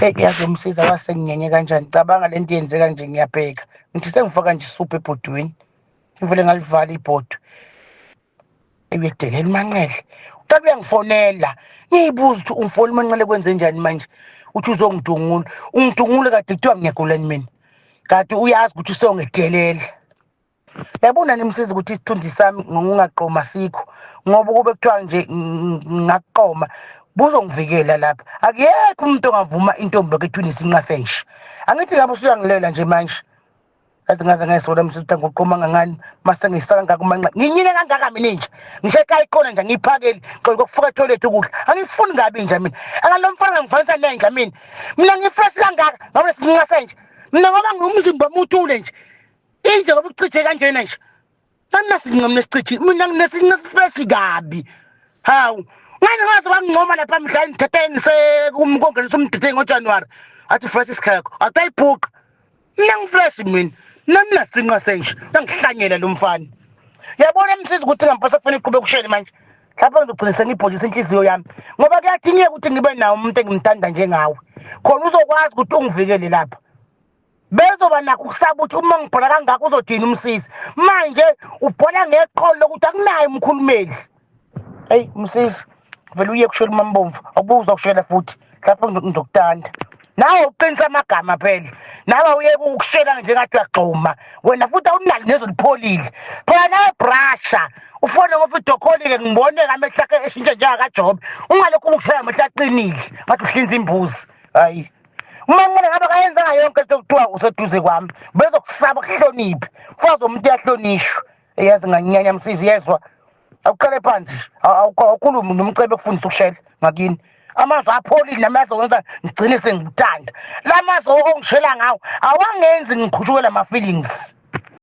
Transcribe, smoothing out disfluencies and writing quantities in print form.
Eyi, yazi umsiza wasenginyenye kanjani. Cabanga le nto yenzeka nje, ngiyabheka ngithi sengifaka nje isuphu ebhodweni, ngivele ngalivala ibhodwe. Uyedelela uManqele, uqala uyangifonela, ngiyibuza ukuthi ungifona uManqele kwenze njani manje, uthi uzongidungula. Ungidungule kade kuthiwa ngiyagulani mina, kade uyazi ukuthi usongedelela. Yabona nimsiza ukuthi isithunzi sami ngokungaqoma sikho, ngoba ukube kuthiwa nje ngingaqoma buzongivikela lapha. Akuyekho umuntu ongavuma intombi yakhe isinqa senje. Angithi ngabe usuyangilela nje manje, yazi ngaze ngayisola msiza ukuthi angiqoma ngangani mase ngisaka kangaka uManqele, nginyine kangaka mina nje, ngishe ekhaya ikhona nje, ngiyiphakeli qola kokufaka etoilet ukudla, angifuni ngabi nje mina. Akalo mfana ngifanisa nenja mina, mina ngifresh kangaka ngabe sinqa senje mina, ngoba ngumzimba omuthule nje inje, ngoba uchiche kanjena nje, anginasinqa mina esichithi mina, nginesinqa fresh kabi. Hawu, ngani ngaze bangingcoma lapha mhla ngithethe ngisekumkongenisa umdide ngoJanuary, athi fresh isikhekho atayiphuqa. Mina ngifresh mina, nami nasinqa senje, yangihlanyela lo mfana. Yabona msiza ukuthi ngampasa kufanele iqhube kushele manje, lapho ngizogcina sengibhodisa inhliziyo yami, ngoba kuyadingeka ukuthi ngibe nawo umuntu engimthanda njengawe, khona uzokwazi ukuthi ungivikele lapha. Bezoba nakho ukusaba ukuthi uma ngibhola kangaka uzodina umsizi, manje ubhola ngeqolo lokuthi akunaye umkhulumeli. Eyi msizi, vele uye kushela uMambomvu, awubuza kushela futhi lapho ngizokutanda nawe, uqinisa amagama phela nawe, uye ukushela njengathi uyagxuma wena futhi, awunalo nezwe lipholile phela nawe. Brasha ufone ngoba idokholile, ngibone amehlo akhe eshintshe njengakaJobe, ungalokhu ukushaya amehlo aqinile ngathi uhlinza imbuzi. Hayi, uManqele ngabe kayenzanga yonke into kuthiwa useduze kwami, bezokusaba kuhloniphe mfazi womuntu, uyahlonishwa. Eyazi nganyanya msizi, yezwa, awuqale phansi, awukhulumi nomcebe ekufundisa ukushela ngakini. Amazwi apholile nami azokwenza ngigcine sengikuthanda. La mazwi ongishela ngawo awangenzi ngikhushuke lama-feelings.